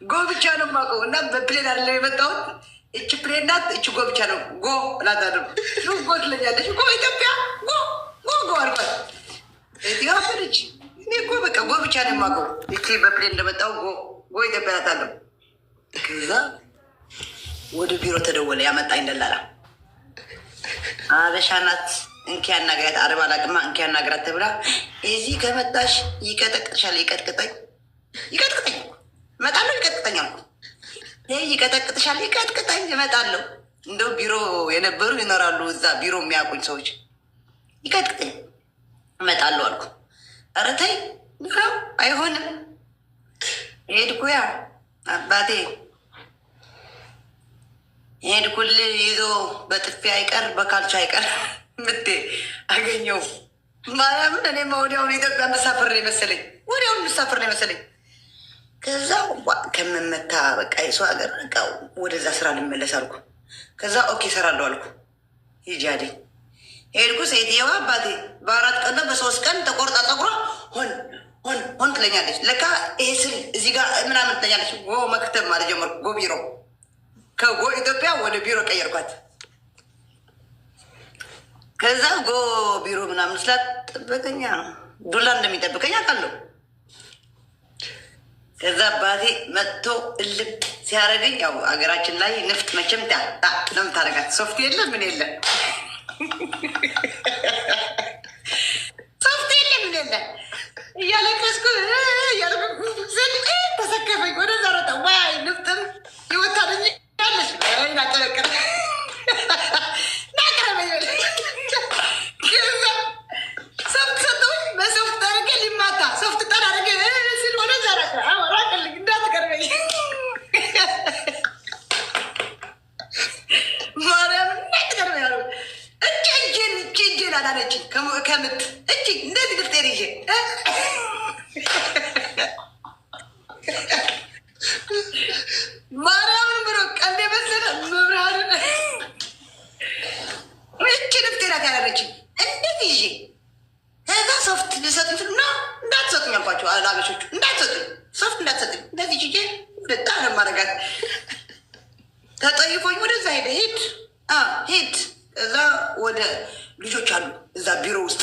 Go ብቻ ነው የማውቀው እና በ plane አይደለም የመጣሁት። እች plane ናት። እች go ብቻ ነው go እላታለሁ። Go ትለኛለች። Go ኢትዮጵያ go go go አልኳት። ኢትዮጵያ ነች። እኔ እኮ በቃ go ብቻ ነው የማውቀው። እቺ በ plane እንደመጣሁ go go ኢትዮጵያ እላታለሁ። ከዛ ወደ ቢሮ ተደወለ። ያመጣኝ ደላላ አበሻ ናት። እንኪ አናግሪያት፣ አረብ አላውቅማ፣ እንኪ አናግራት ተብላ እዚህ ከመጣሽ ይቀጠቅጥሻል። ይቀጥቅጠኝ ይቀጥቅጠኝ እመጣለሁ፣ ይቀጥቅጠኝ አልኩ። ይህ ይቀጠቅጥሻል፣ ይቀጥቅጠኝ እመጣለሁ። እንደው ቢሮ የነበሩ ይኖራሉ እዛ ቢሮ የሚያውቁኝ ሰዎች፣ ይቀጥቅጠኝ እመጣለሁ አልኩ። ኧረ ተይ ነው አይሆንም። ሄድኩ ያ አባቴ ሄድኩል ይዞ በጥፊ አይቀር በካልቻ አይቀር ምቴ አገኘው። ማርያምን እኔማ ወዲያውኑ ኢትዮጵያ መሳፍር ነው የመሰለኝ፣ ወዲያውኑ መሳፍር ነው የመሰለኝ። ከዛ ከምመታ በቃ የሰው ሀገር በቃ ወደዛ ስራ ልመለስ አልኩ። ከዛ okay እሰራለሁ አልኩ። ሂጂ አለኝ። ሄድኩ። ሴትየዋ አባቴ በ4 ቀን ነው በ3 ቀን ተቆርጣ ፀጉሯ ሆን ሆን ሆን ትለኛለች። ለካ ይሄ ስል እዚህ ጋር ምናምን ትለኛለች። Go መክተብ ማለት ጀመርኩ። Go ቢሮ፣ ከ go ኢትዮጵያ ወደ ቢሮ ቀየርኳት። ከዛ go ቢሮ ምናምን ስላት ጠበቀኛ ዱላ እንደሚጠብቀኝ አውቃለሁ። ከዛ አባቴ መጥቶ እልብ ሲያደርገኝ ያው ሀገራችን ላይ ንፍጥ መቼም ጣ ነው የምታደርጋት። ሶፍት የለ ምን የለ፣ ሶፍት የለ ምን የለ፣ እያለቀስኩ ስል ተሰከፈኝ። ወደዛ ሮጠ ዋይ ንፍጥም ይወታለኝ ያለሽ ናጨረቀረ ናቅረበኝ። ከዛ ሶፍት ሰጠውኝ። በሶፍት ጠርጌ ሊማታ ሶፍት ጠራርጌ ስል ወደዛ ራቀ። ራቅልኝ እንዳትቀርበኝ፣ ማርያም እንዳትቀርበኝ አሉ። እጅ እጄን እጅ እጄን አዳነችኝ ከምት እጅ እንደዚህ ንፍጤን ይዤ ማርያምን ብሎ ቀልድ የመሰለ መብርሃንን እቺ ንፍጤ ናት ያዳነችኝ እንደዚህ ይዤ። ከዛ ሶፍት ልሰጡኝ ስሉ ና እንዳትሰጡኝ አልኳቸው። አበሾቹ እንዳትሰጡኝ፣ ሶፍት እንዳትሰጡኝ፣ እንደዚህ ይዤ በጣም ነው የማደርጋት። ተጠይፎኝ ወደዛ ሄደ። ሂድ ሂድ። እዛ ወደ ልጆች አሉ እዛ ቢሮ ውስጥ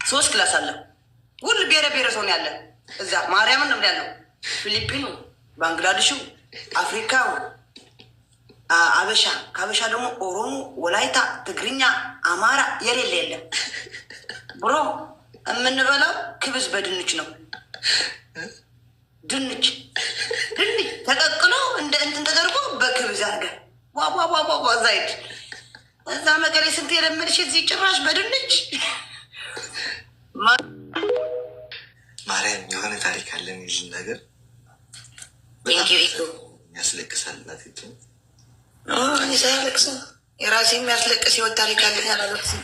ሶስት class አለ። ሁሉ ብሔረ ብሔረ ሰው ነው ያለ እዛ። ማርያምን ነው ያለው። ፊሊፒኑ፣ ባንግላዴሹ፣ አፍሪካው፣ አበሻ፣ ከአበሻ ደግሞ ኦሮሞ፣ ወላይታ፣ ትግርኛ፣ አማራ የሌለ የለም። Bro የምንበላው ክብዝ በድንች ነው። ድንች ድንች ተቀቅሎ እንደ እንትን ተደርጎ በክብዝ አድርገን ዋ ዋ እዛ ሂድ እዛ መቀሌ ስንት የለመድሽ እዚህ ጭራሽ በድንች። ማርያም የሆነ ታሪክ አለን ይልን ነገር ያስለቅሳል። እናቴ እኔ ሳያለቅስም የራሴ የሚያስለቅስ ህይወት ታሪክ አለኝ። አላለቅስም።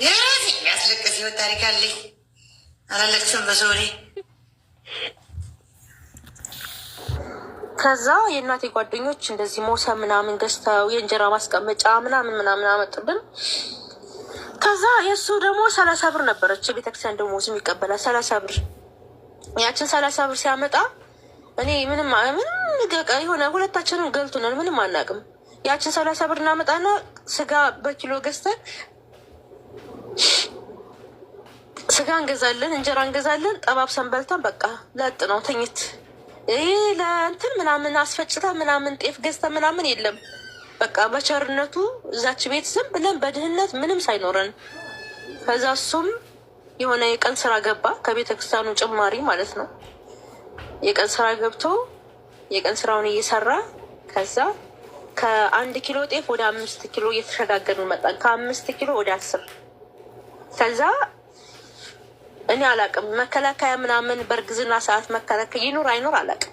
የራሴ የሚያስለቅስ ህይወት ታሪክ አለኝ። አላለቅስም በሰው እኔ። ከዛ የእናቴ ጓደኞች እንደዚህ ሞሰብ ምናምን ገዝተው የእንጀራ ማስቀመጫ ምናምን ምናምን አመጡልን። ከዛ የእሱ ደግሞ 30 ብር ነበረች፣ የቤተክርስቲያን ደሞዝ የሚቀበላት 30 ብር። ያችን 30 ብር ሲያመጣ እኔ ምንም ምንም በቃ የሆነ ሁለታችንም ገልቶናል፣ ምንም አናውቅም። ያችን 30 ብር እናመጣና ስጋ በኪሎ ገዝተን ስጋ እንገዛለን፣ እንጀራ እንገዛለን። ጠባብሰን በልተን በቃ ለጥ ነው ተኝት። ይህ ለእንትን ምናምን አስፈጭተ ምናምን ጤፍ ገዝተ ምናምን የለም። በቃ በቸርነቱ እዛች ቤት ዝም ብለን በድህነት ምንም ሳይኖረን ከዛ እሱም የሆነ የቀን ስራ ገባ፣ ከቤተ ክርስቲያኑ ጭማሪ ማለት ነው። የቀን ስራ ገብቶ የቀን ስራውን እየሰራ ከዛ ከ1 ኪሎ ጤፍ ወደ 5 ኪሎ እየተሸጋገርን መጣን። ከ5 ኪሎ ወደ 10። ከዛ እኔ አላቅም መከላከያ ምናምን በእርግዝና ሰዓት መከላከያ ይኑር አይኑር አላቅም።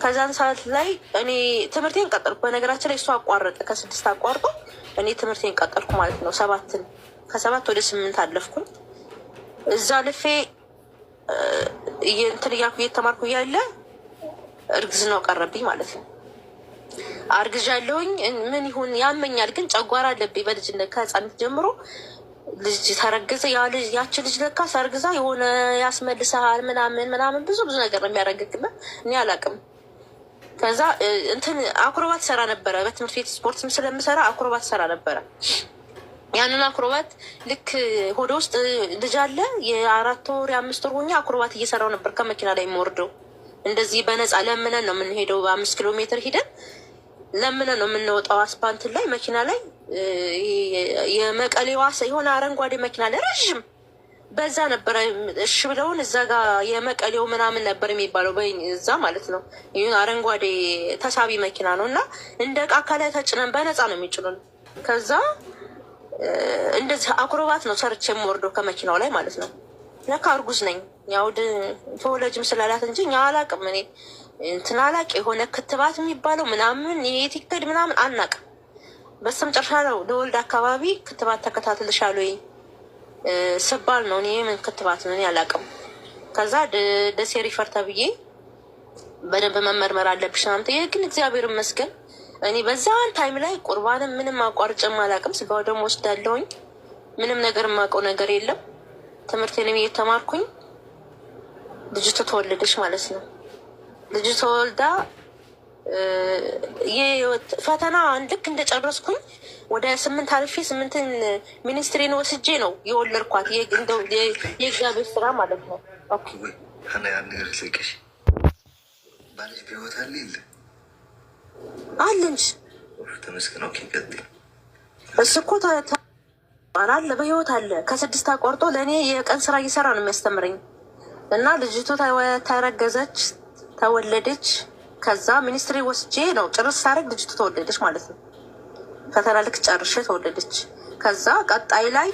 ከዛን ሰዓት ላይ እኔ ትምህርቴን ቀጠልኩ። በነገራችን ላይ እሱ አቋረጠ፣ ከ6 አቋርጦ እኔ ትምህርቴን ቀጠልኩ ማለት ነው። ሰባትን ከ7 ወደ 8 አለፍኩኝ። እዛ ልፌ እንትን እያልኩ እየተማርኩ እያለ እርግዝናው ቀረብኝ ማለት ነው። አርግዣለሁኝ። ምን ይሁን ያመኛል፣ ግን ጨጓራ አለብኝ በልጅነት ከህፃነት ጀምሮ። ልጅ ተረግዘ ያቺ ልጅ ለካ ሰርግዛ የሆነ ያስመልሰሃል ምናምን ምናምን ብዙ ብዙ ነገር ነው የሚያረግግና እኔ አላውቅም። ከዛ እንትን አክሮባት ሰራ ነበረ። በትምህርት ቤት ስፖርትም ስለምሰራ አክሮባት ሰራ ነበረ። ያንን አክሮባት ልክ ሆደ ውስጥ ልጅ አለ የ4 ወር የ5 ወር ሆኜ አክሮባት እየሰራው ነበር ከመኪና ላይ የምወርደው። እንደዚህ በነፃ ለምነን ነው የምንሄደው። በ5 ኪሎ ሜትር ሂደን ለምነን ነው የምንወጣው። አስፓልት ላይ መኪና ላይ የመቀሌዋ የሆነ አረንጓዴ መኪና ላይ ረዥም በዛ ነበረ። እሺ ብለውን እዛ ጋ የመቀሌው ምናምን ነበር የሚባለው እዛ ማለት ነው። ይሁን አረንጓዴ ተሳቢ መኪና ነው እና እንደ እቃ ከላይ ተጭነን በነፃ ነው የሚጭኑን። ከዛ እንደዚህ አክሮባት ነው ሰርቼ የምወርደው ከመኪናው ላይ ማለት ነው። ለካ እርጉዝ ነኝ። ያው ተወለጅም ስላላት እንጂ እኛ አላቅም። እኔ እንትን አላቅ የሆነ ክትባት የሚባለው ምናምን የቲክተድ ምናምን አናቅም። በስተመጨረሻ ነው ለወልድ አካባቢ ክትባት ተከታትልሻል ወይ ስባል ነው። እኔ ምን ክትባት ነው እኔ አላቅም። ከዛ ደሴ refer ተብዬ በደንብ መመርመር አለብሽ ምናምን፣ ግን እግዚአብሔር ይመስገን እኔ በዛን time ላይ ቁርባንም ምንም አቋርጬም አላቅም። ስጋው ደግሞ ወስዳለሁኝ። ምንም ነገር የማውቀው ነገር የለም። ትምህርቴንም እየተማርኩኝ ልጅቱ ተወለደች ማለት ነው። ልጅቱ ተወልዳ ፈተና ልክ እንደጨረስኩኝ ወደ 8 አልፌ 8ን ሚኒስትሪን ወስጄ ነው የወለድኳት። የእግዚአብሔር ስራ ማለት ነው። አንድ ነገር ልጠይቅሽ። ባልሽ በሕይወት አለ የለም? አለ እንጂ። ተመስገን። Okay፣ ቀጥይ። እሱ እኮ አለ፣ በህይወት አለ። ከ6 አቋርጦ ለእኔ የቀን ስራ እየሰራ ነው የሚያስተምረኝ። እና ልጅቱ ተረገዘች፣ ተወለደች። ከዛ ሚኒስትሪ ወስጄ ነው ጭርስ ሳደርግ ልጅቱ ተወለደች ማለት ነው። ፈተና ልክ ጨርሼ ተወለደች። ከዛ ቀጣይ ላይ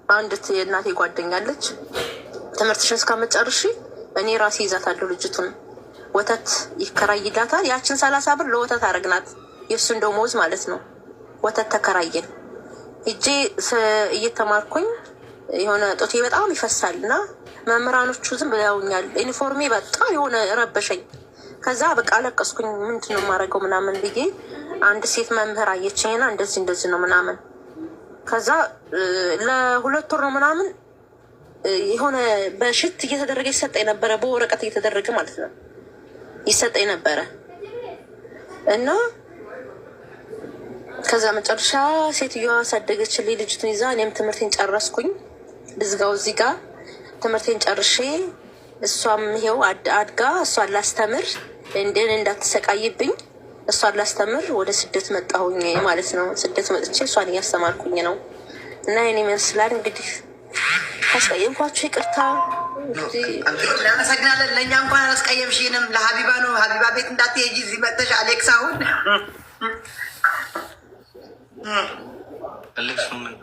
አንድ የእናቴ ጓደኛ አለች። ትምህርትሽን እስከምትጨርሺ እኔ ራሴ ይዛታለሁ ልጅቱን፣ ወተት ይከራይላታል። ያችን 30 ብር ለወተት አረግናት፣ የእሱን ደሞዝ ማለት ነው። ወተት ተከራየን። ሂጄ እየተማርኩኝ የሆነ ጡቴ በጣም ይፈሳል እና መምህራኖቹ ዝም ብለውኛል። ዩኒፎርሜ በጣም የሆነ ረበሸኝ። ከዛ በቃ አለቀስኩኝ። ምንድን ነው የማደርገው ምናምን ብዬ አንድ ሴት መምህር አየችኝና እንደዚህ እንደዚህ ነው ምናምን። ከዛ ለ2 ወር ነው ምናምን የሆነ በሽት እየተደረገ ይሰጠኝ ነበረ፣ በወረቀት እየተደረገ ማለት ነው ይሰጠኝ ነበረ። እና ከዛ መጨረሻ ሴትዮዋ አሳደገችልኝ ልጅቱን ይዛ፣ እኔም ትምህርቴን ጨረስኩኝ። ልዝጋው እዚህ ጋር። ትምህርቴን ጨርሼ እሷም ይሄው አድጋ እሷን ላስተምር እንድን እንዳትሰቃይብኝ እሷን ላስተምር ወደ ስደት መጣሁኝ ማለት ነው። ስደት መጥቼ እሷን እያስተማርኩኝ ነው። እና የኔ ይመስላል እንግዲህ። ካስቀየምኳችሁ ይቅርታ። እናመሰግናለን። ለእኛ እንኳን አላስቀየምሽንም። ለሀቢባ ነው። ሀቢባ ቤት እንዳትሄጂ እዚህ መጥተሽ አሌክስ አሁን አሌክስ ምን